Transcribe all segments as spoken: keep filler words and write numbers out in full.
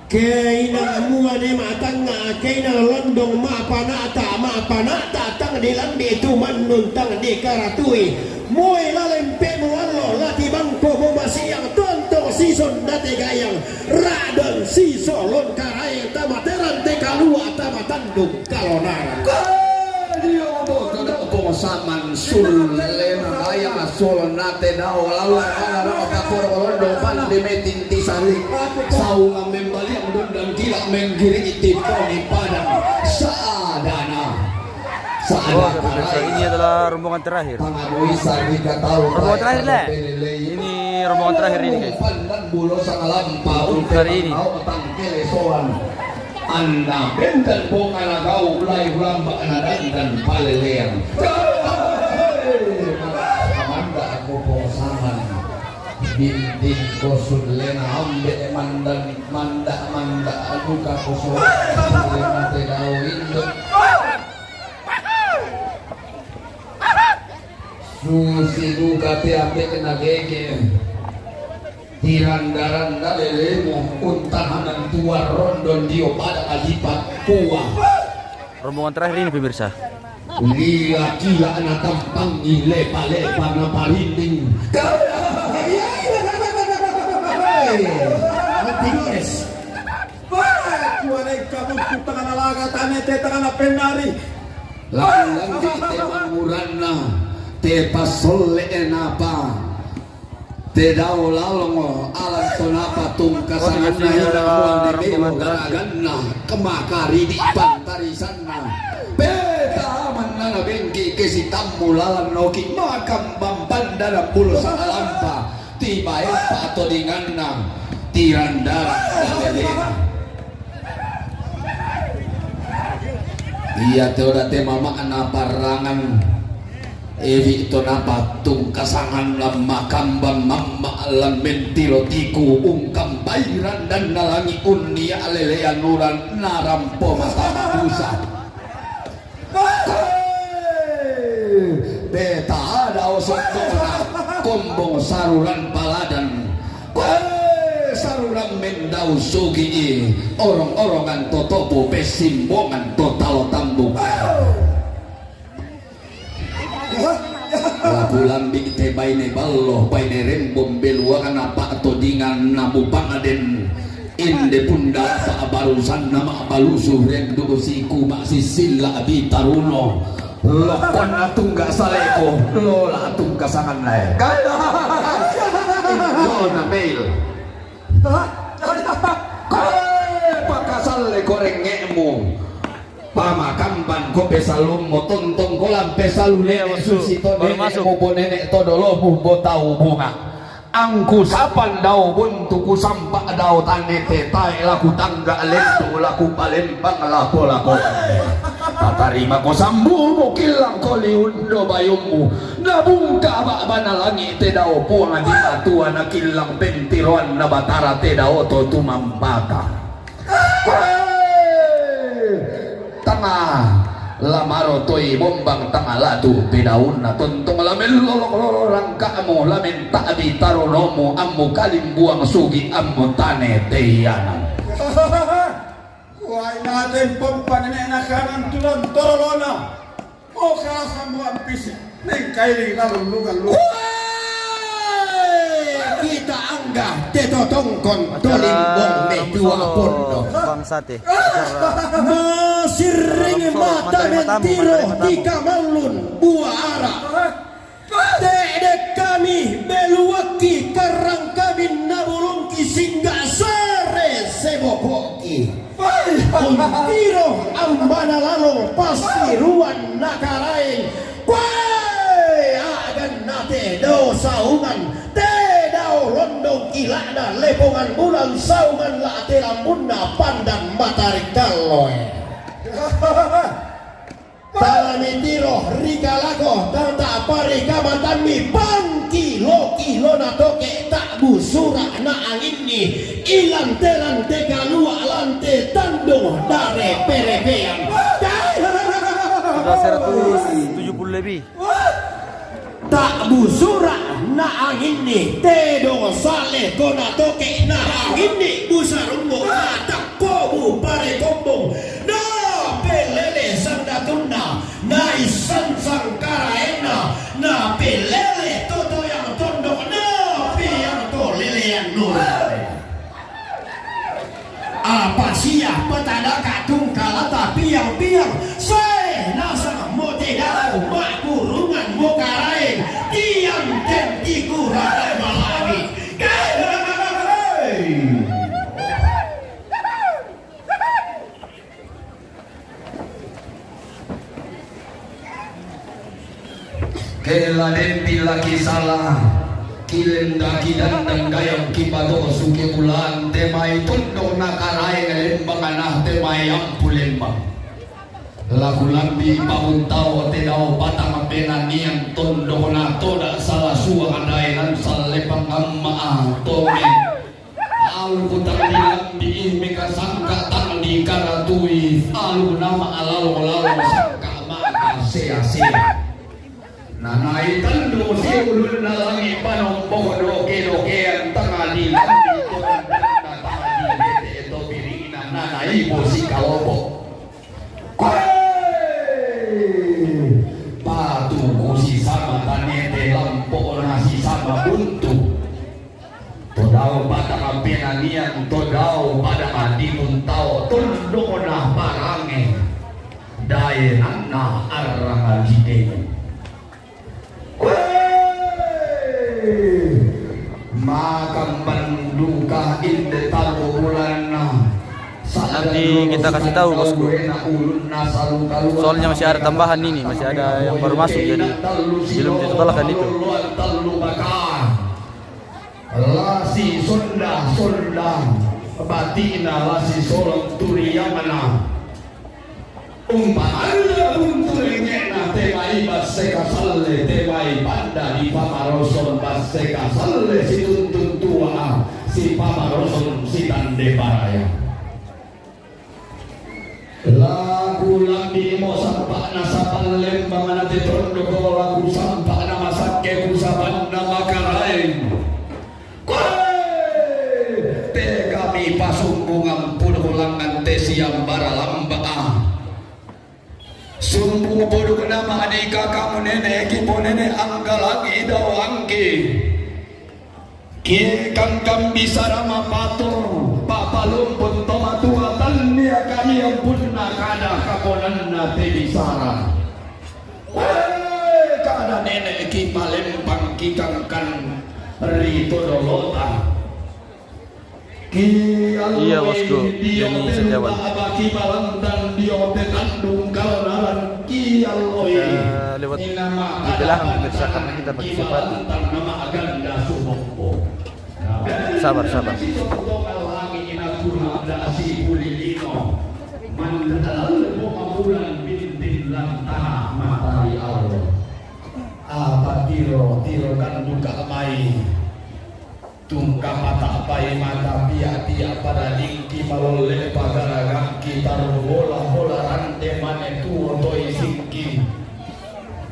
Keinang mua ne matangnga, keinang londong mapanata, mapanata tang dilambi tumannun tang dikaratui. Moi lalempe muallo lati bangko mumasiang tontong sison date gayang, radon siso lon karaeng tamateran te kalua tamatandung kalonaran. Dio boto dao pongosaman sulle na gayang asolon nate dao lalu ala rama pakoro londo pande metin tisali. Saungan membaliang dundang gila menggiring iti poni padang. Sadana. Wah, pemirsa, ini adalah rombongan terakhir. Rombongan terakhir, Le. Ini rombongan terakhir ini, guys. Untuk hari ini. Anna bendan bongana gau lai hulamba na dandan palelean. Amanda aku posaman. Binting kosun lena ambe mandan manda manda aku kakoso. Lena te dau indo. Susi duka te ambe kena gege. Tiranda-randa lelemu untahanan tua rondon dio pada alipat kuah. Rombongan terakhir ini, pemirsa. Lila-kila na tampangi lepa-lepa na parinding. Hei, Antigores. Wah, kuanai kamu tengah nalaga tane te tengah na penari. Lalang di te manguranna te pasolle enapa. Te dao lalongo alang tonapa tungkasanganna ina muane belo garaganna kemakari di pantarisanna. Peta amanna na bengki kesitammu lalang noki makam bambanda na pulo sakalampa tibae patodinganna tirandara dalena. Iya te oda te mama'na parrangan. Ewi to napattung kasangan lamma kambang mamma lan mentiro tiku ungkam bairan dan nalangi unnia lelean uran narampo mata mabusa. Beta ada osok kombong saruran paladan. Saruran mendau sugi orang-orangan totopo pesimbongan to talo tambung. Laku lambi te baine ballo baine rembong beluangan apa todingan namu pangaden. Inde punda apa barusan nama balusu rendu siku mak sisilla bitaruno. Lokon atungga saleko lola atungga sangan lae. Lona mail. Koe pakasalle korengngemu. Pamakamban ko pesalummo tontong ko lampe salu nene susi to nene mo bo nene to dolomu bo tau bunga. Angku sapan dao buntu ku sampa dao tane te tae laku tangga lendu laku palembang lako lako. Tatarima ko sambumu killang ko liundo bayummu. Nabungka ba'bana langi te dao puang di matua na killang pentiroan na batara te dao to tumambata. Tanga lamaro toi bombang tanga latu pedaunna tontong lamen lolong lolo rangka'mu lamen ta'bi taronomu ammu kalimbuang sugi ammu tane teiana. Kuai naten pompa nene'na kanan tulang torolona. Oka sambuang pisi nengkaili lalu luga-luga. Kita angga te totongkon tolimbong me tua pondo. Bang Sate. Masirring mata mentiro di kamallun bua ara. Te'de kami beluakki karrang kami nabulungki singga sare seboko'ki. Untiro ambana lalong passiruan nakaraeng. Kuae a'ganna te dao saungan te dao londong kila'na lepongan bulan saungan la te lambunna pandan matari kalloe. Tala mitiro ri kalako, tata pari kamatammi pangkilo-kilona toke ta'busura na anginni ilante-lante kalua lante tandung dare perepean. Sudah seratus tujuh puluh lebih. Ta'busura Na anginni tedong sale kona toke, na anginni busarumbo, na takkobu pare kombong, na pelele sandatunna, na issan sangkaraenna, na pelele totoyang tondok, na piang to lelean nurang. Apa sia petadaka tungkalata piang-piang, sae nasang mote dau makurungan mokaraeng, tiang tentiku rata malami. Hei! Kela depi laki sala, kilendaki dandang gayang kipato suke bulan, te mai tondok na karaeng lembang ana, te mai ampu lembang. Laku lambi pabuntao te dao batang penanian tondok na toda sala suang daenan salepang amma tome. Alu ku tang di lambi meka sangka tang di karatui, alu nama alalo-lalo sangka maka sea-sea. Nanai tandu si ulun nalangi panompo doke-dokean tanga di lambi tondok na tanga di bete to birina nanai bosi kalopo. Kue! Patu ku si sama tanete lampo na si sama buntu. Todao pada penanian, todao pada adi tuntao, tunduk na parange. Dae nanna arang ajidene. Weh! Makan banduka inde tabu bulanna. Nanti kita kasih tahu, bosku. Soalnya masih ada tambahan ini, masih ada yang baru masuk, jadi belum ditotalkan itu. Lasi sonda-sonda, batina lasi solong turiangana. Umpamana buntu lengena te mai basse kasalle, te mai panda di pamaroson basse kasalle, si tuntun tua, si pamaroson, si tande baraya. Laku lambi mo sampa'na sapan lembang na te tondoko, laku sampa'na masakke ku sapanna makaraeng. Koe! Te kami pasumbungan pulo langan te siambara lamba, ah. Sumbung poduk nama di kakamu nene, kipo nene angka lagi dao angki. Ki kangkang bisara mapatur, papalumpun to matua tannia kami ampunna kada kaponanna te bisara. Weh, kada nene ki palempang ki kangkang ri todolota. Iya, bosku. Denny Setiawan. Kita lewat di belakang, pemirsa, karena kita pakai sepatu. Sabar, sabar. Apa tiro, tiro kan duka mai. Tungka mata pai mata pia-pia pada lingki malolle pagaragang kita bola-bola rante mane tuo toi singki.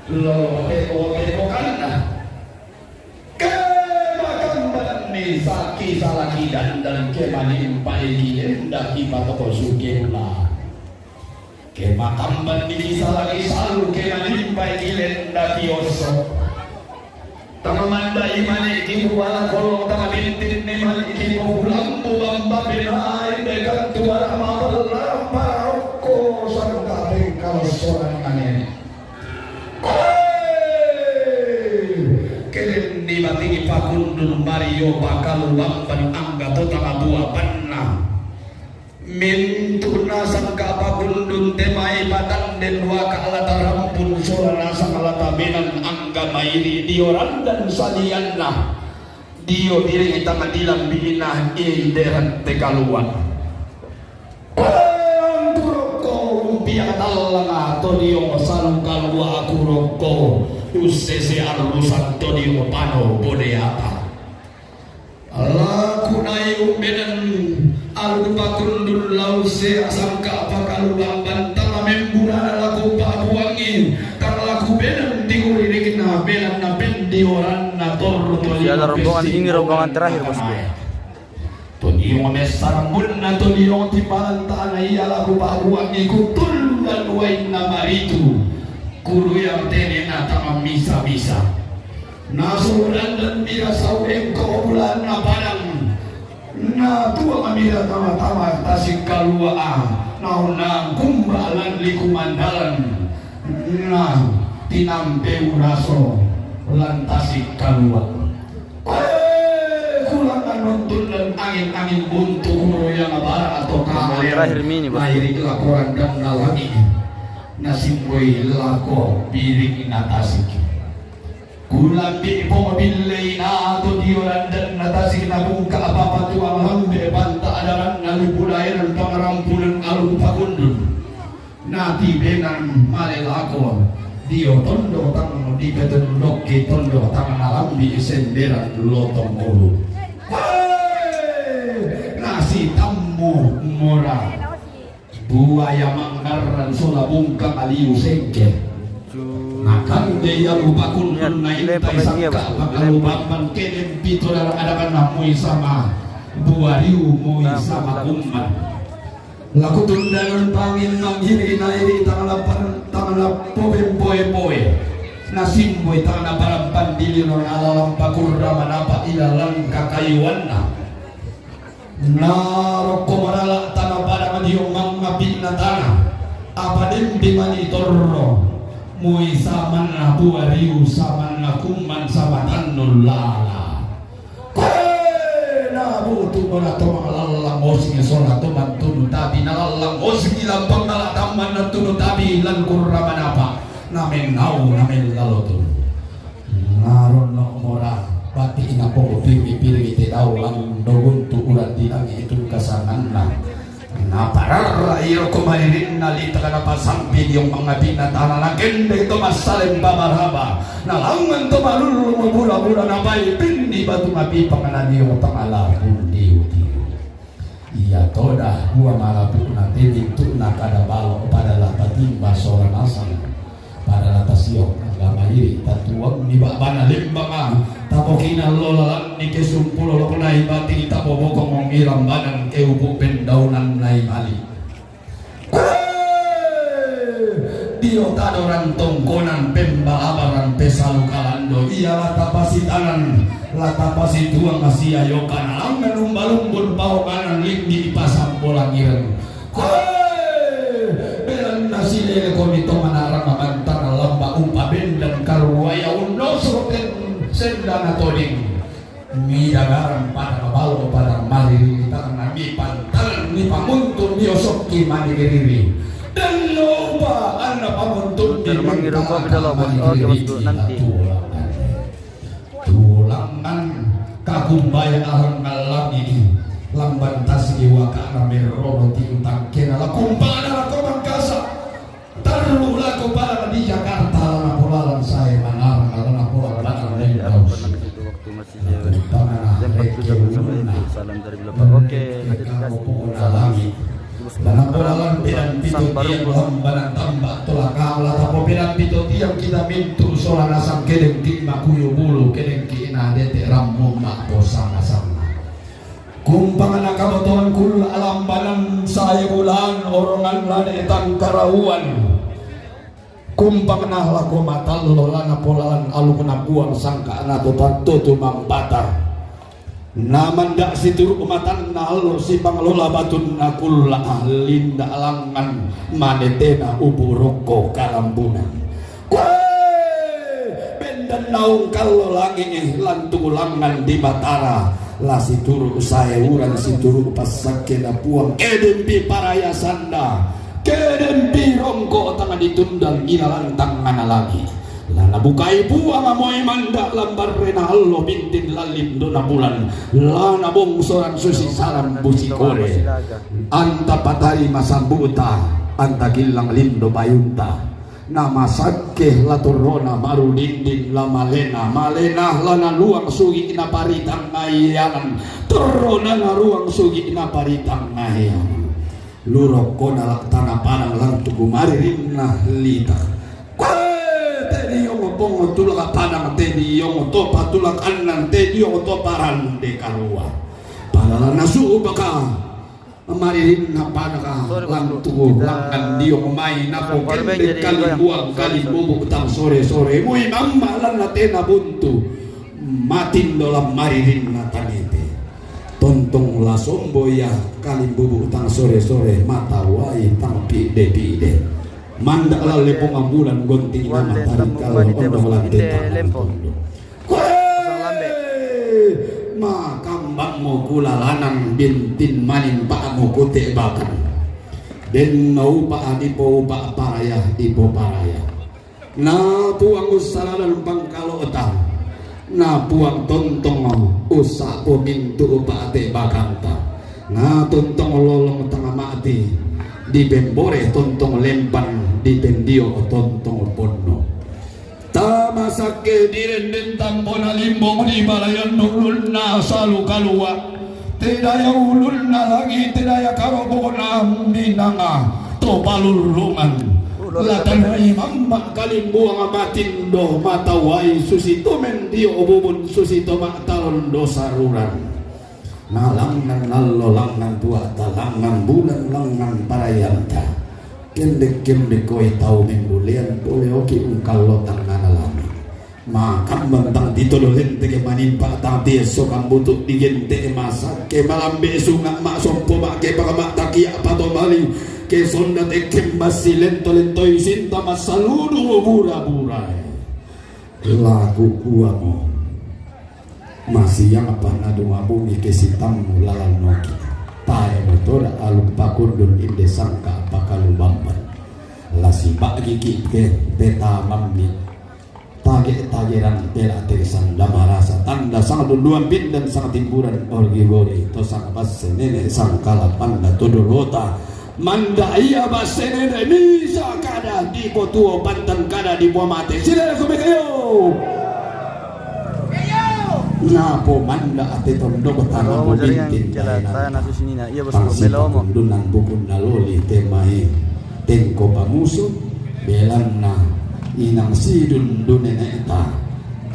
Lolo teko-teko kanna. Ke makambanni saki salaki dandan ke manimpai gilenda ki patoko suke ula. Ke makambanni ki salaki salu ke manimpai gilenda ki oso. Tama mandai mani ki buala kolong tama bintin ni mani ki bulambu bamba benai dekan tuara mapala parokko sangka bengkal sorang nane. Koe! Kelen ni batingi pakundun mario bakalu bamban angga to tama bua banna. Mintu'na sangka pakundun te mai patanden waka lata rampun sola nasang lata menan angga mairi dio randan salianna. Dio biring tama dilambi'na i deran te kalua. Angkurokko umpiang tallanga to dio salu kalua kurokko ussese arrusan to dio pano bodeata. Laku nai umbenen alu pakundun lau sea sangka pakalu bamban tama memburana laku pabuangi tang laku benen tinguri rikna belanna pendioranna Torro to liong. Ini rombongan terakhir, bosku. To liong messarambunna to liong timbalan tana ia laku pabuangi kutul dan wainna maritu. Kuru yang tene na tama misa-misa. Na suhuran dan mira sau engko bulan na padang. Na tua mamira tama-tama tasik kalua. Na unang kumba lan liku mandalan. Na tinampe uraso lan tasik kalua. Kulangan nonton dan angin-angin buntu kuno yang abara atau kahayan. Terakhir mini, bos. Nairi laporan dan nalangi. Nasimboi lako biring na tasik. Kulambi pong billei na tu dioran dan na tasik na bungka apa-apa tuang lambe banta adaran na lupu daeran pangarampunan alun pakundun. Nati benan male lako dio tondo tang di petun dokke tondo tang nalambi senderan lotong ulu. Nasi tammu mora. Buaya mangarran sola bungka aliu sengke. Nakande ia lupa kundun naintai sangka pakalu bamban kedem pito dara adakan namui sama buariu mui sama kumman. Laku tundangan pangin mangiri nairi tangana pan-, tangana pobe poe-poe. Nasimboi tangana parampan dilino nalalang pakurra manapa ilalang kakayuanna. Narokko marala tana padang dio mangngapinna tana. Apa dempi mani torro. Mui samanna buariu samanna kumman sama tannun lala. Koe nabutu mona to mangallang osingi sola to mantunu tapi nalallang osingi lampang nala tamman nantunu tapi lan kurra manapa. Namennau namellalo tu. Naronno mora bati inapoko pirmi-pirmi te dau lan doguntu uran dinangi itu kasanganna. Napararra iro ko mairinna litaka napasampi dio mangapinna tana nakende to massaleng babaraba. Nalangngan to malullu mabura-bura napai pinni batu mapipang na dio tangala pundiu-tiu. Iya toda bua malapukna te mintu'na kada balo padala tatimba sola nasang. Padala tasiok agama iri tatuang ni ba'bana lembanga tapokina lola lanni ke sumpulo loknai bati tapobokong ongi lambanan ke upu pendaunan nai mali. Dio tadorang tongkonan pembalabaran pesalu kalando ia latapasi tanan latapasi tuang asia yokana anggan umbalumbun paokanan linggi pasampolangiren. Koe belanna silele komi to manarang mantana lamba upa bendan karuaya unnoso ten sendana toding. Mida garang pada mabalo pada mali ri tangan mi pantalan mi pamuntun mi osokki mani riri. Dan no upa anna pamuntun mi. Termangi rokok beda lo, bos. Oke, bosku, nanti. Tulangan kakumbaya arang ngalami lamban tasigi wakana merrono tiutang kena lakumpana lako mangkasa. Tarru lako palang di Jakarta lana polalang sae manarang lana polalang lana lendau. Lakumpana reke ulunna. Oke, nanti dikasih. Lana polalang pedan pito tiang lambanan tamba tolaka latapo pedan pito tiang kita mintu sola nasang kedengki makuyu bulu kedengki ina dete rammu ma'po sama-sama. Kumpangna kabotoan kulla lambanan sae bulan orongan lane tangkarauan. Kumpangna lako matallo lana polalan alukna buang sangka'na to tatto tu mambata. Namanda situru matanna allo sipanglola batunna kulla linda langan manetena upu rokko kalambunan. Koe bendan naung kallo langi'i lantu langan di Batara la situru sae urang situru passakke na puang kedempi paraya sanda kedempi rongko tanga ditundang ila lantang ana langi. Lana bukai puang moe manda lambarre na allo bintin lallim dona bulan lana bongsoran susi salam busi kore. Anta patai masambuta anta gillang lindo bayunta. Namasakke la torrona maru dinding la malena malena la naluang sugi naparitang nayanan torrona naruang sugi naparitang nayanan. Lurokkona la tana padang lantu gumari rinna lita. Koe te diongo Pong tulak padang te diong to pa tulak anan te diong to parande kalua. Padala na suba ka maririn na pada ka lantu langan diong mai na po kende kalimbuang kalimbubu tang sore-sore. Mui mamalan na te na buntu. Matin dolam maririn na tanete. Tontong la sombo ya kalimbubu tang sore-sore matawai tang pide-pide. Manda la lepong ambulan gonting na matari kalo ondo lante tangan tondo. Kue! Makambang mo kulalanan bintin manin pa mo kute bakan. Den no upa adipo upa paraya dipo paraya. Na puang usalalan pangkalota. Na puang tontong usa po mintu upa ate bakanta. Na tontong lolong tanga mati. Di pembore tontong lempan di pendio tontong ponno. Tamasakke direnden tampona limbong di balayan nulun na salu kalua. Te daya ulun na lagi te daya karobok na minanga to palulungan. Latan rai mamba kalimbuang matin do matawai susi to mendio bubun susi to maktalon do saruran. Na langan nallo langan buata langan bulan langan parayanta. Kendek-kendek koi tau menggulian pole oki ungkal lotang nana lami. Makam bantang tito dolen tege manimpa tati eso kambutuk digen te masak ke malambe sunga mak sompo mak ke pakamak takiak pato bali ke sonda tekem basi lento-lentoi sinta masaludu bura-burai. Lagu kuamo. Masiang panadu mabungi ke sitammu lalan noki. Tae motoda alung pakundun inde sangka pakalu bamban. Lasi bagi ki ke peta mammi. Tage-tageran pela te sanda marasa tanda sang dunduan pindan sang timburan orgi gori to sang passe nene sang kalapanda to dolota. Manda ia basenene misa kada dipo tuo pantan kada dipo mate. Sila ko mekayo. Napo manda ate tondo ko tana ko bintin taina. Tana susinina ia bos ko melomo. Dunang bukun naloli temai tengko pamusu belanna inang sidun dunene ta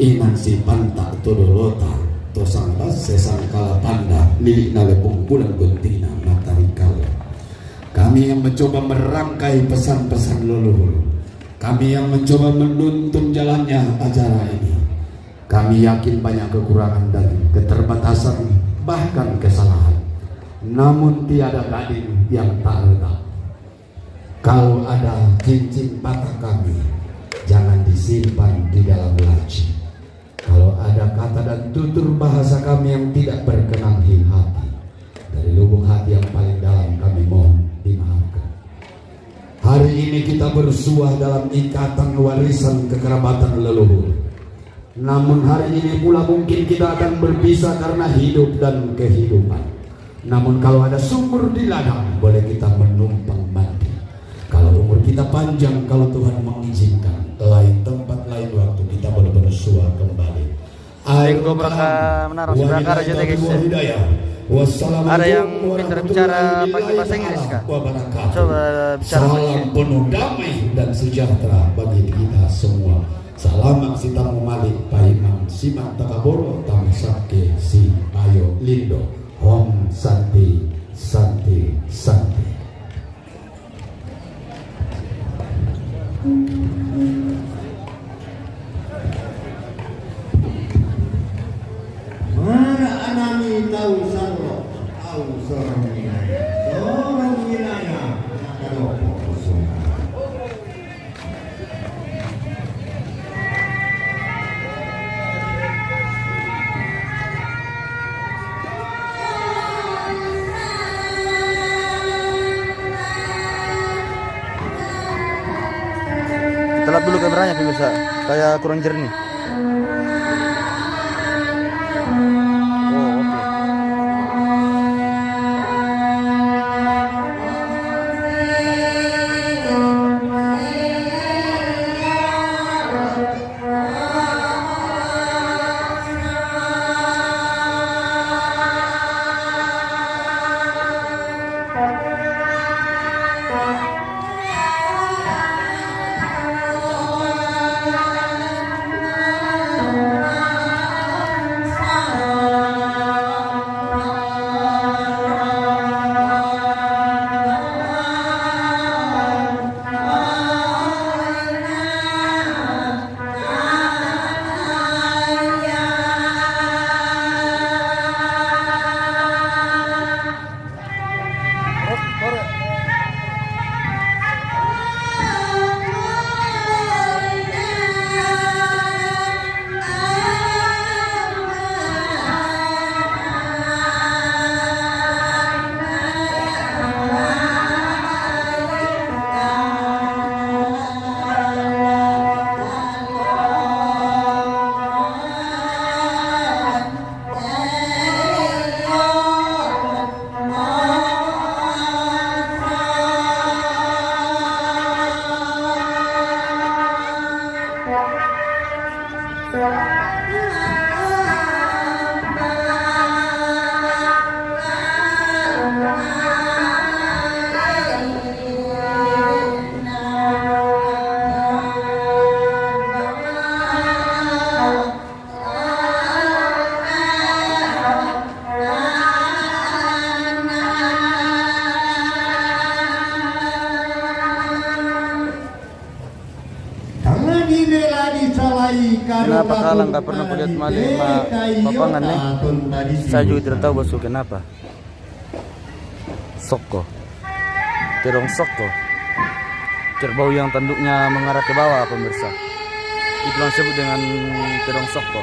inang si panta todolota to sang basse sang kalapanda lili na lepung bulan gontina matarikala. Kami yang mencoba merangkai pesan-pesan leluhur. Kami yang mencoba menuntun jalannya acara ini. Kami yakin banyak kekurangan dan keterbatasan, bahkan kesalahan. Namun tiada gading yang tak retak. Kalau ada cincin patah kami, jangan disimpan di dalam laci. Kalau ada kata dan tutur bahasa kami yang tidak berkenan di hati, dari lubuk hati yang paling dalam kami mohon dimaafkan. Hari ini kita bersuah dalam ikatan warisan kekerabatan leluhur. Namun hari ini pula mungkin kita akan berpisah karena hidup dan kehidupan. Namun kalau ada sumur di ladang, boleh kita menumpang mandi. Kalau umur kita panjang, kalau Tuhan mengizinkan, lain tempat, lain waktu kita boleh bersua kembali. Air Tenggo beraka menarang sebelah kanan aja, guys. Ada yang pintar bicara pakai bahasa Inggris kah? Coba bicara. Salam penuh damai dan sejahtera bagi kita semua. Salamat si tamu malik paiman siman takaboro tamu sakke si ayo lindo. Om Santi, Santi, Santi. Mara anami tau sarro, tau sorong wilayah, sorong wilayah, maka dopo kusuma. Kita lap dulu kameranya, pemirsa. Kayak kurang jernih. Oh, oke. Pakalang ka pernah kulihat mali ma papangan ni. Saya juga tidak tahu, Bosku, kenapa. Soko. Tedong soko. Kerbau yang tanduknya mengarah ke bawah, pemirsa. Itulah disebut dengan tedong soko.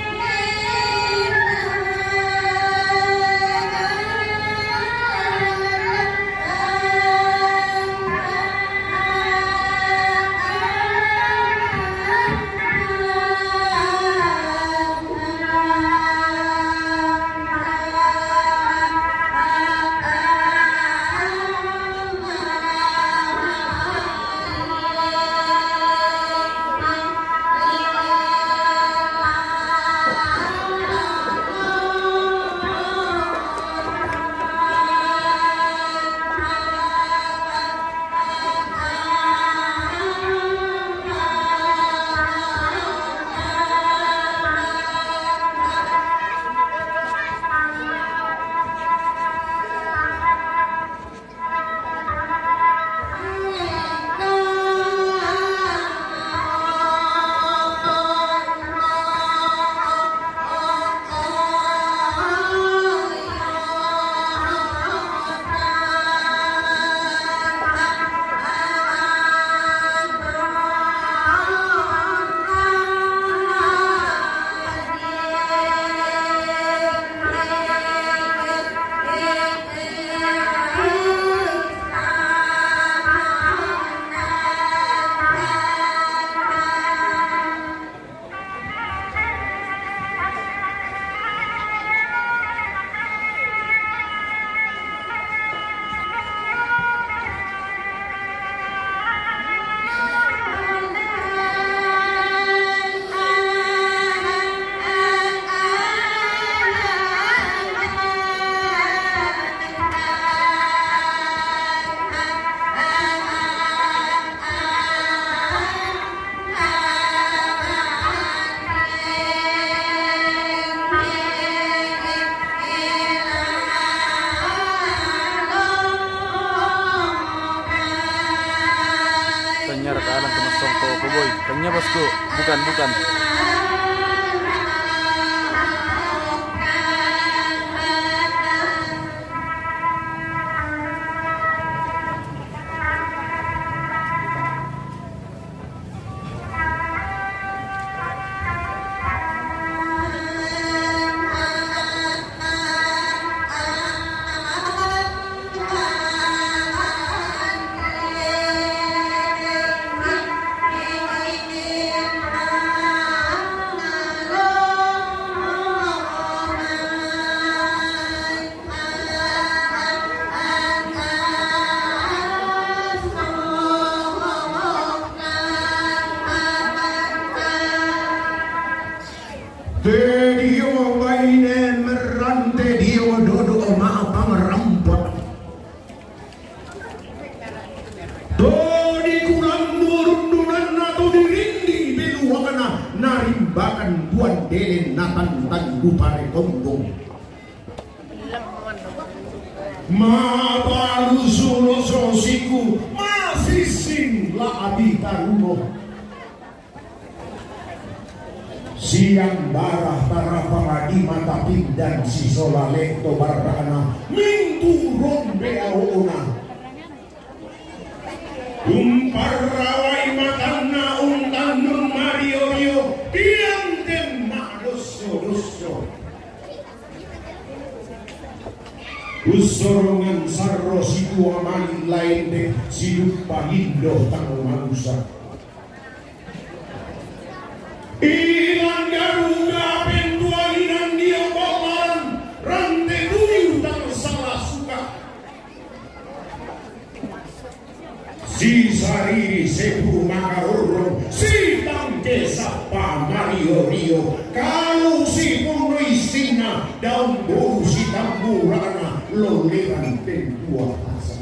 Tanya raka alang ke masongko ko, boy. Tanya, bosku. Bukan, bukan. Te dio baine merante dio dodo ma pangarampot. To di kulang murundunan na to di rindi beluakana narimbakan tuan delen natan tandu pare kombong. Mabalu sulo sosiku masising la abi taruno. Siang barah tarapanga di mata pindan si solalek to barana mintu rombe aona. Umparrawai matanna untannun mario-rio tiang den ma'dosso-dosso. Ussorongan sarro situa mali laende siduppa lindo tang manusa. Ilang garuga pentualinang dio ballaran rante tuyu tang sala suka. Sisariri sepuru makarorrong sitangke sappa mario-rio kalu sipunno issinna daun boru sitamburana lolleran pentua asa.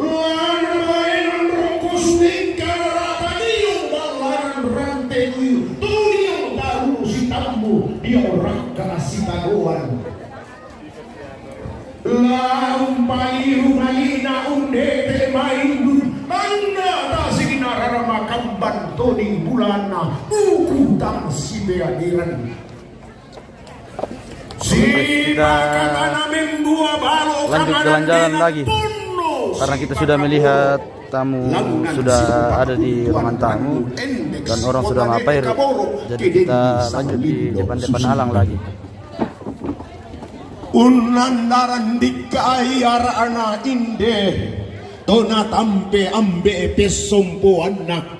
Lana baenan rokko sulingka rata dio ballaran rante tuyu tudio taru sitambu dio rakka sitadoan. La umpaliru malina undete maindu manna tasinara makamban Toni bulanna uku tang sibeadiran. Terus kita lanjut jalan-jalan lagi, karena kita sudah melihat tamu sudah ada di ruangan tamu dan orang sudah mapair. Jadi kita lanjut di depan-depan alang lagi. Unnandaran dikkai ara'na inde, tona tampe ambe pessompoanna.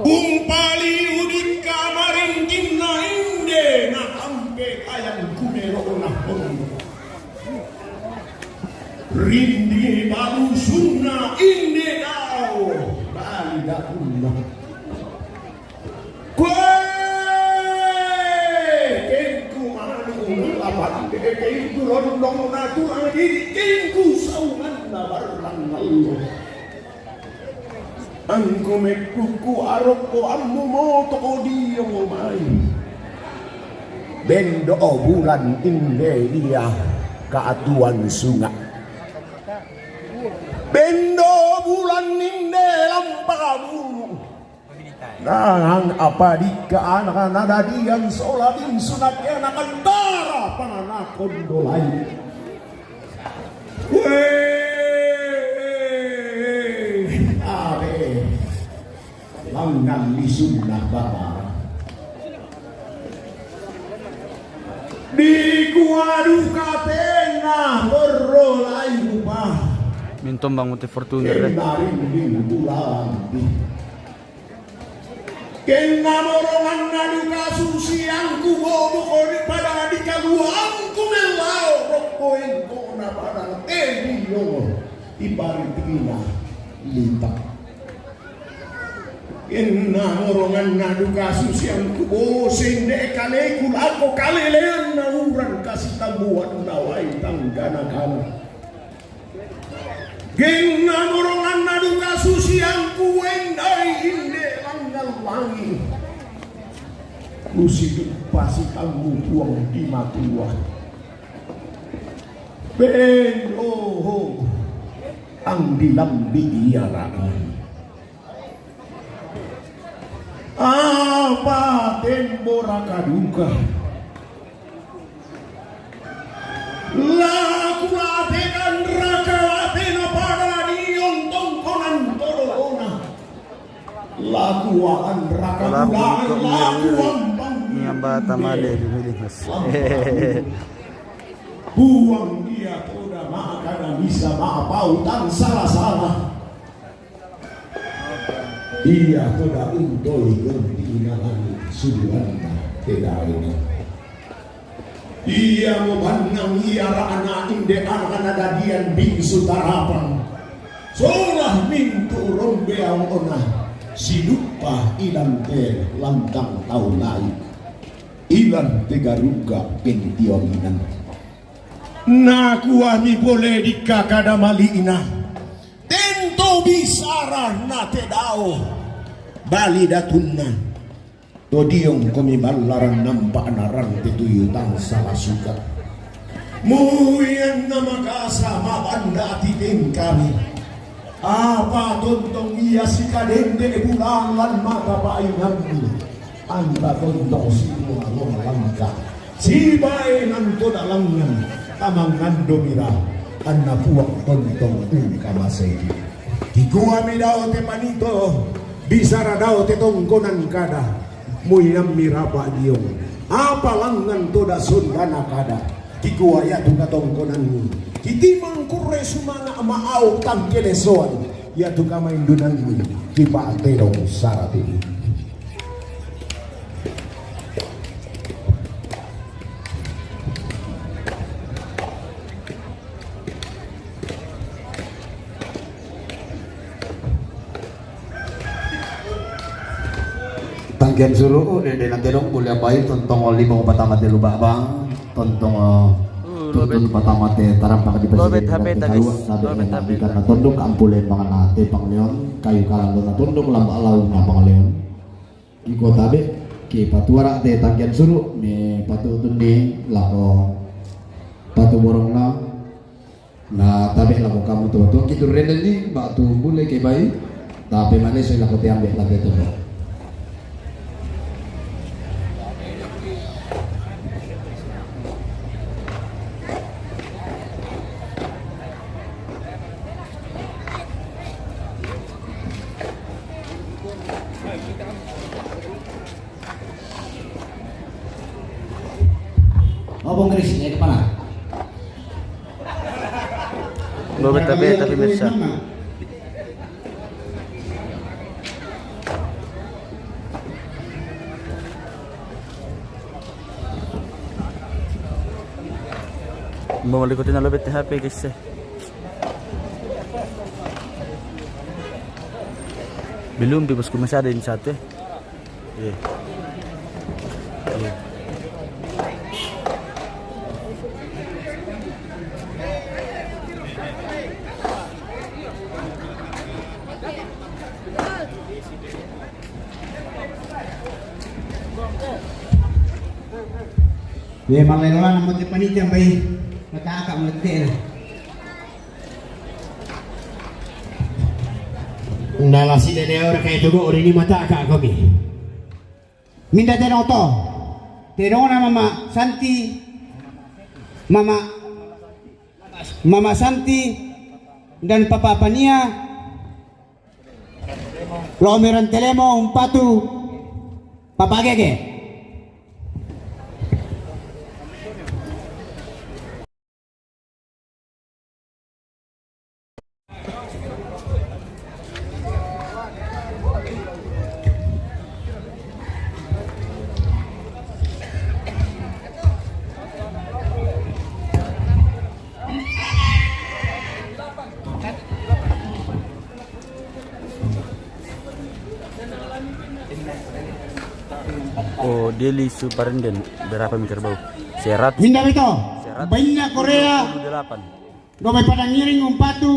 Umpali udikka maringkinna inde, na ampe kayang kumerona honno. Rindi balusunna inde dao, bali datunna. Koe, kengku manu, apa inde kengku rondong na tulang diri, kengku saunganna barrang allo. Angku mekkuku arokko ammu motoko diong mai. Bendo bulan inde ia kaatuan sunga. Bendo bulan inde lampa bulu. Nang apa dikka anak nadadian sola bingsu nakiana kentara panana kondolai. Weh, abe. Langngan lisunna baba. Dikua duka tenna borro lai rupa. Mintombang muti Fortuner, eh. Kenna rinding bulan di. Kenna moronganna duka susiangku bobo kode pada dikaluangku mellao rokko engkona pada teniyo iparitikina lipa. Kenna moronganna duka susiangku boseng de kaleku lako kaleleanna urang kasitambuanna wai tanggana-gana. Genna moronganna duka susiangku wendai inde langngan langi. Kusidupa sitammu Puang di matua. Bendo ang dilambi ia ra'ai. Apa tembo raka duka. Laku late dan raka late na pada diong tongkonan todolona. Laku waan raka bulaan, laku ampang niambata male di Milingas. Puang dia toda maka bisa mapau tang salah-salah. Ia toda untoi genti inanganni suduanna tedaina. Ia mubannang ia ra'na inde anakna dadian bingsu tarapang. Solah mintu rombeaona siduppa ilante lantang tau lai. Ilante garuga genti oninang. Nakuami pole dikka kada mali'na. Tento bisara na tedao bali datunna. Todiong komi ballaran nampa narang tetuyu tang salah suka. Muianna makasa mabanda ati tengkami. Apa tontong ia sikadende bulaan lan mata painanni. Anta tontong simua loma langka. Sibae nanto dalangngan tamangando mira anna Puang tontong ungka masegi. Kikuami dao te panito, bisara dao te tongkonan kada, muinammi rapa diong. Apa langngan toda sondana kada, kikua iatu katongkonanni. Kitimang kurre sumanga maau tangkelesoan. Iatu kamaindunanni kipa'tedong sarati. Tangkian suru, oh, dende nante dong, boleh apai, tontong lima patama telu ba'bang, tontong, eh, tuntun patama te tarampak di pasir, H P tadi. Karena tondok ampule mangana te pangleon, kayu kalando na tondok lamba lau na pangleon. Iko tabe, ki patuara te tangkian suru, me patu tunni, lako patu borong na, Na tabe lako kamu to, to kitu rene ni, batu bule ke bai. Tapi manis ini aku tiang biar lagi tuh. Oh, Bung Chris, ya, kemana? Lo beta-beta, pemirsa. Mau likutin lo beta H P, guys, eh. Belum, bebas ku masih ada ini satu, eh. Iya. Iya. Memang leloan mo te panitia bai. Mata aka mo te na. Nala si dede ora kai tugo ora ni mata aka komi. Minda te noto. Te dona Mama Santi. Mama Mama Santi dan Papa Pania. Lo meran telemo umpatu Papa Gege. Oh, Deli Suparinden, berapa meter bau? Seratus. Minda beto. Seratus. Bainna Korea. Delapan. Dua bai Padang Ngiring umpatu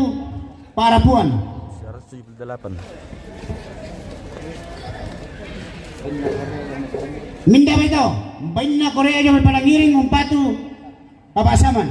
Parapuan. Seratus tujuh puluh delapan. Minda beto. Bainna Korea dua bai Padang Ngiring umpatu Papa Saman.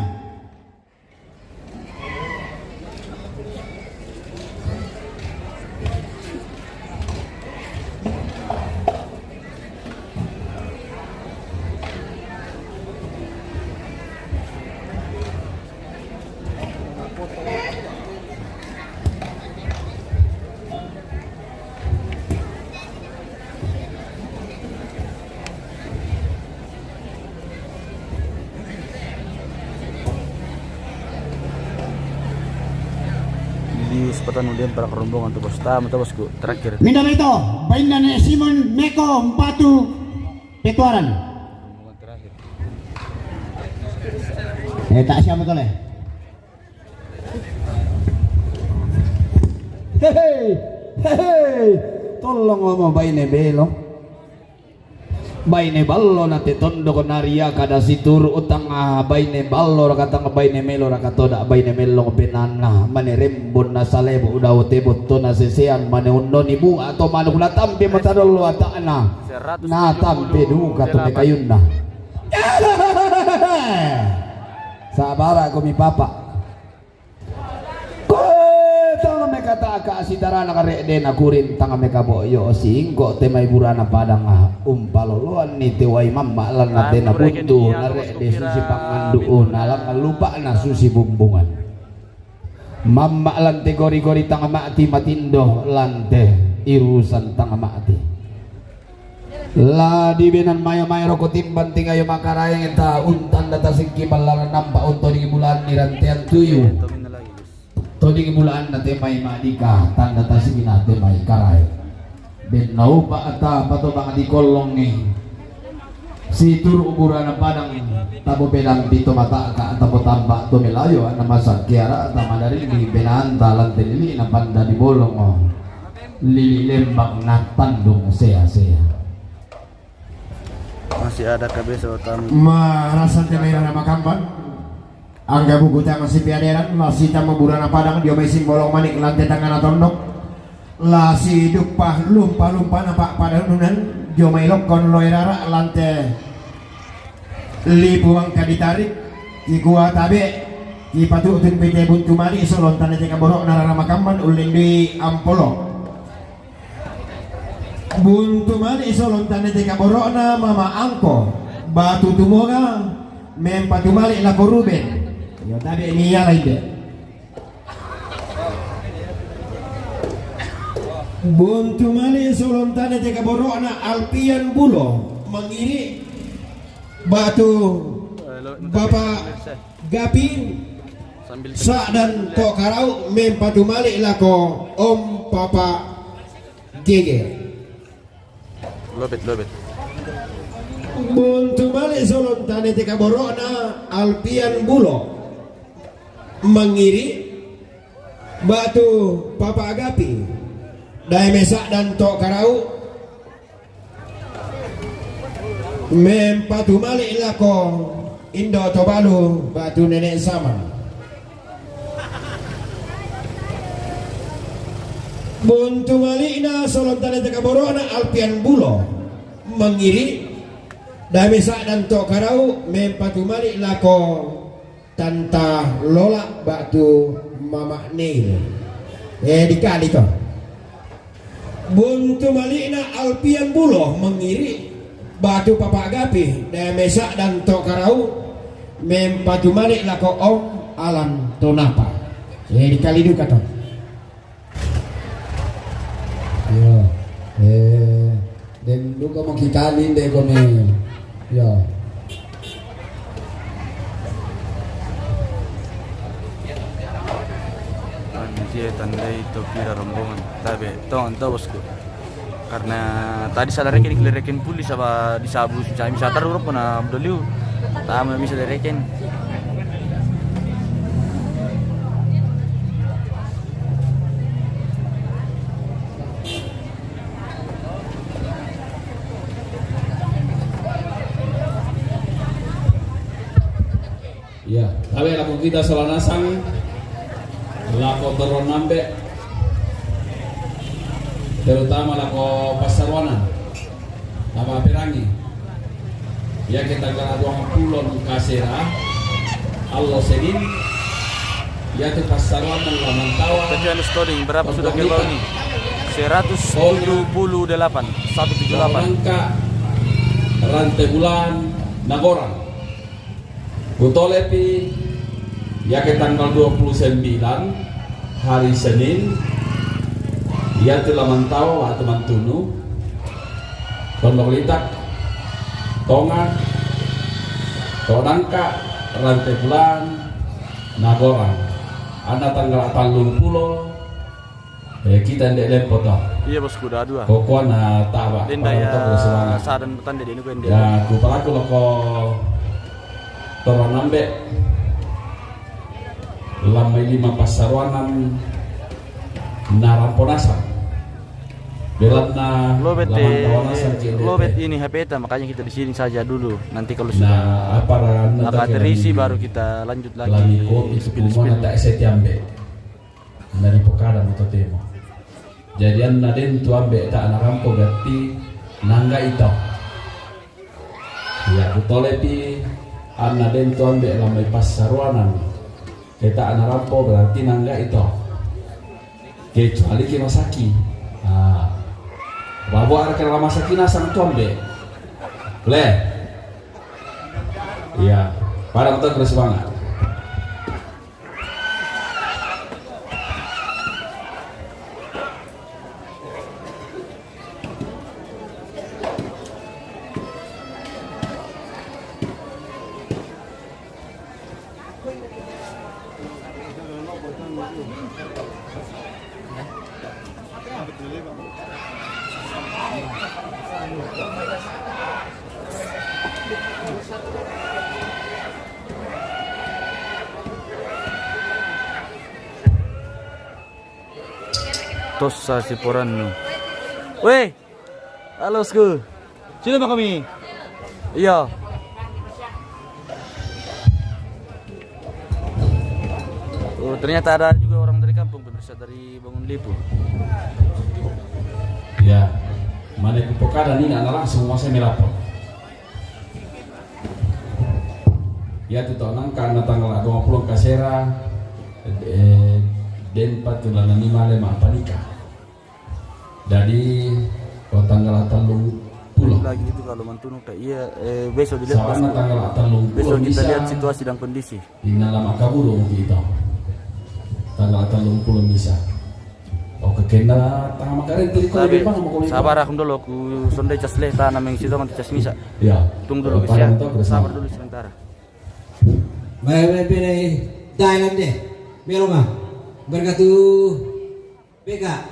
Di sepatan udah para kerombongan tuh, Bos. Tamu tuh, Bosku, terakhir. Minda beto, bainna ne Simon Meko umpatu Petuaran. Rombongan terakhir. Eh, tak siapa tuh, le? Hehe, hehe. Tolong mama baine belo. Baine ballo na te tondok naria kada situru utang, ah, baine ballo raka tang baine melo raka toda baine melo benanna mane rembon na salebo udawo tebo tona sesean mane unnoni bu atau manuk na tampe mata dolo atana na tampe duka to mekayunna. Sabara komi papa. Koe tang mekataka sitarana karedde na kuring tang mekaboyo singko te mai burana padang, ah, umpaloloanni te wai mamma lanna te na buntu na redde susi pangandu na langa lupana susi bumbungan. Mamma lante gori-gori tang mati matindo lante irusan tang mati. La dibenan maya-maya roko timbang tingayo makaraeng ta untanda tasingki ballana nampa untoding bulan ni rantean tuyu. Toding bulan na temai madika tanda tasingki na temai karaeng. Den naupa ata pato bang di kolongi. Situru uburana padang tabo pedang pito mata ka tabo tamba to melayo ana masak kiara ta madari di benanta lante lili na panda di bolong. Lili lembang na tandung sea-sea. Masih ada kabesa tamu. Marasa te maira na makamban. Angga buku tama si piaderan, la sita maburana padang, dio mai simbolong manik, lante tangana tondok. La si duppa lumpa-lumpa na pa padanunan, dio mai lokkon loe rara, lante Lipu mangka ditarik, kikua tabe, kipatu'tun pete buntu mari, solon tana teka borokna rara makamban, ullendui ampolo. Buntu mali' solong tane te kaboro'na Mama Angko, batu Tumonga, mempatu mali' lako Ruben. Iyo, tabe' ni yala inde. Buntu mali' solong tane te kaboro'na Alpian Bulo, mangiri', batu Bapak Gapi, sa'dan to karau, mempatu mali' lako Om Papa Gege. Lobet, lobet. Buntu mali' solong tane te kaboro'na Alpian Bulo, mangiri', batu Papa Gapi, dae me sa'dan to karau, mempatu mali' lako Indo Tobalu, batu Nenek Sama. Buntu mali'na solong tane te kaboro'na Alpian Bulo, mangiri', dae me sa'dan to karau, mempatu mali' lako Tanta Lola, batu Mama Neil. Eh, dikali to. Buntu mali'na Alpian Bulo, mangiri', batu Papa Gapi, dae me sa'dan to karau, mempatu mali' lako Om Alan Tonapa. Eh, dikali duka to. Iyo. Eh, den duka mo kikali inde kone. Iyo. Anjir, tandai topi rombongan. Tabe, tong, tong, bosku. Karena tadi salah reken, kile reken puli saba di sabu, sami satar urut puna doliu. Tama bisa direken. Iya, tabe' lako kita sola nasang, lako torro nambe', terutama lako passaroanan, apa perangi. Iya, ke tanggal duappulo kasera, allo Senin, iya tu passaroanan la mantawa. Tapi anu, Stoding, berapa sudah ke bawah ini? Seratus tujuh puluh delapan, satu tujuh delapan. Rante bulan Nagorang. Kutolepi, iya ke tanggal dua puluh sembilan, hari Senin, iya tu la mantawa, wa tu mantunu, Pondok Litak, Tonga, Tonangka, Rante Bulan, Nagorang. Anna tanggal tallung pulo, Eh, kita nde' leppo to. Iya, bosku, dua-dua. Pokokna taba, denda pada ya, to, semangat. Sadan petande deni ko ende. Ya, ku palaku loko torro nambe'. Lamai lima passaroanan narampo nasang. Belanna lobet, eh, lobet ini H P ta, makanya kita di sini saja dulu. Nanti kalau sudah, nah, apa, terisi, baru kita lanjut lagi. Lami kopi tu spill, kumona spill. Tak setiambe. Na dipokada mo totemo. Jadi anna den tu ambe' ta' narampo berarti nangga'i to. Iya, kutolepi anna den tu ambe' lamai passaroanan. Ke ta' narampo berarti nangga'i to. Kecuali ke masaki. Ah. Babo ara ke masaki nasang tu ambe'. Le. Iya. Pada betul terus semangat. Tossa siporannu. Weh, halo, bosku. Sini, Bang, kami. Iya. Oh, ternyata ada juga orang dari kampung, pemirsa, dari Bangun Lipu. Ya, mana kupokada ni, na langsung masai melapor. Iya tu tau nangka na tanggal duappulo kasera, eh, den patulana ni male ma'panika. Jadi, Tanggal tallung pulo. Lagi itu kalau mantunuk tak iya, eh, besok dilihat, bosku. Tanggal tallung pulo. Besok kita lihat situasi dan kondisi. Ina lama kaburu kita. Tanggal tallung pulo misa. Oke, kena tanggal makarin tadi kau. Tapi sabar, aku dulu, aku sonde cas leh, tanah meng situ, nanti cas misa. Ya. Tunggu dulu, ya. Sabar dulu sementara. Baik, baik, pilih Thailand deh. Meloma. Berkatu. Beka.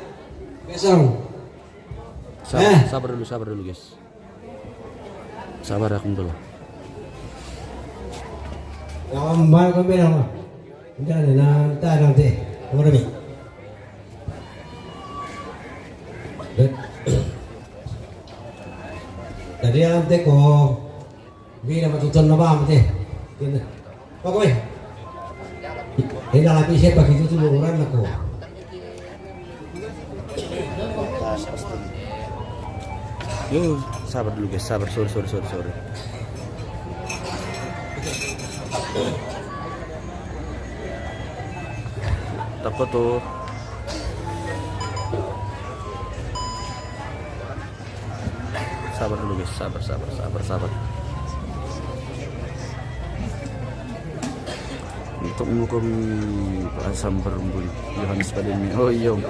Besong. Sabar, eh, sabar dulu, sabar dulu, guys. Sabar, aku dulu. Lawan bal kau bilang, Pak. Jangan nanti, nanti. Kamu demi. Tadi nanti kau. Bila matuton na ba, mate. Kena. Apa kau, eh? Kena lagi siapa gitu tuh orang aku. Yo, sabar dulu, guys, sabar, sorry, sorry, sorry, sorry. Takut tuh. Sabar dulu, guys, sabar, sabar, sabar, sabar. Untuk menghukum asam berumbun Yohanes pada ini. Oh iya, Om.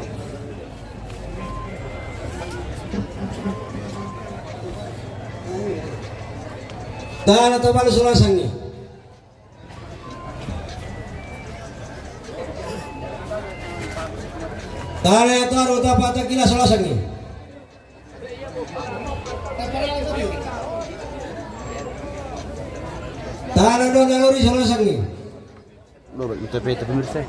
Tana to balu sulasangi. Tana ya taru tapa takila sulasangi. Tana do naluri sulasangi. Lo baik, tapi tapi menurut saya.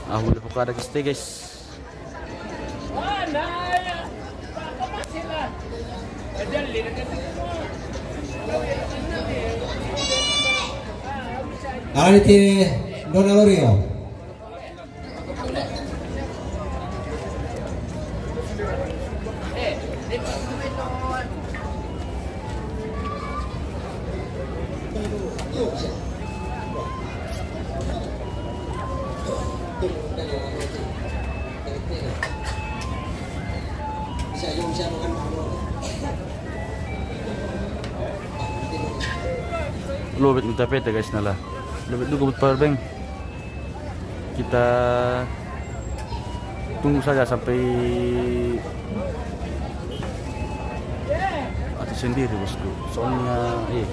Ah, udah pokok ada kiste, guys. Alani tiri dona lorio. Lobet mita pete, guys, nala. Lobet duka but power bank. Kita tunggu saja sampai atau sendiri, bosku. Soalnya, eh.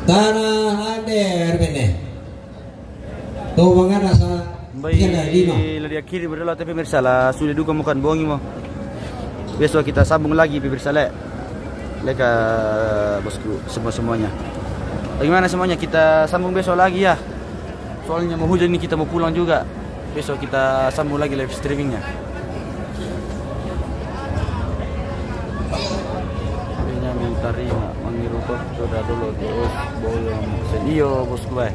Tana ande erbene. Tau mangana sa. Bai, tiga kali lima. La diakhiri berdoa tapi pemirsa la sudah duka bukan bongi mo. Besok kita sambung lagi pemirsa le. Leka bosku semua-semuanya. Bagaimana semuanya? Kita sambung besok lagi ya. Soalnya mau hujan ini kita mau pulang juga. Besok kita sambung lagi live streamingnya. Ini yang minta Rina, mangiru kok sudah dulu terus boyong. Iyo bosku, eh.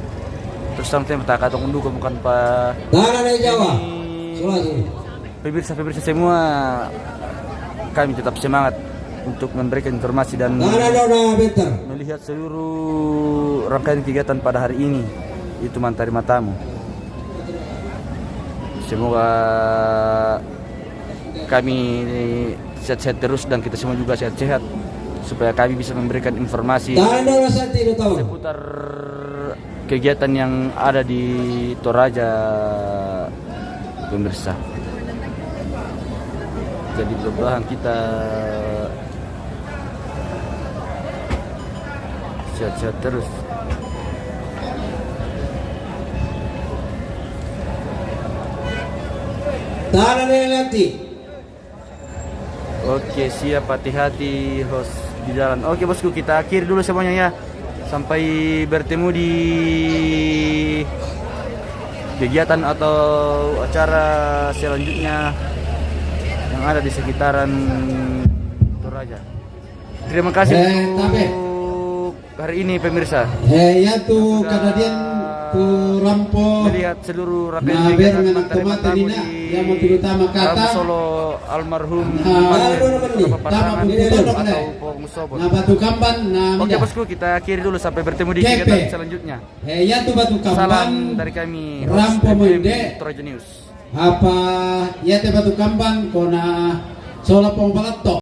Terus sampai tak kata unduh bukan pa. Tanah dari Jawa. Ini pemirsa-pemirsa semua, kami tetap semangat untuk memberikan informasi dan melihat seluruh rangkaian kegiatan pada hari ini. Itu mantari matamu. Semoga kami sehat-sehat terus dan kita semua juga sehat-sehat supaya kami bisa memberikan informasi seputar kegiatan yang ada di Toraja, pemirsa. Jadi mudah-mudahan kita sehat-sehat terus. Tanah nanti. Oke, siap, hati-hati, host di jalan. Oke, bosku, kita akhiri dulu semuanya ya. Sampai bertemu di kegiatan atau acara selanjutnya yang Yang ada di sekitaran Toraja. Terima kasih untuk hari ini, pemirsa. He, ya tu kadadian tu rampo melihat seluruh rakyat na ber ngan tomate nina, ya mo terutama kata Solo almarhum Papa Parangan atau Pong Sobon. Na batu kamban na. Oke, bosku, kita akhiri dulu, sampai bertemu di kegiatan selanjutnya. He, ya tu batu kamban. Salam dari kami, rampo mo inde. Toraja News. Apa ya te batu kamban kona Solo Pong Palato.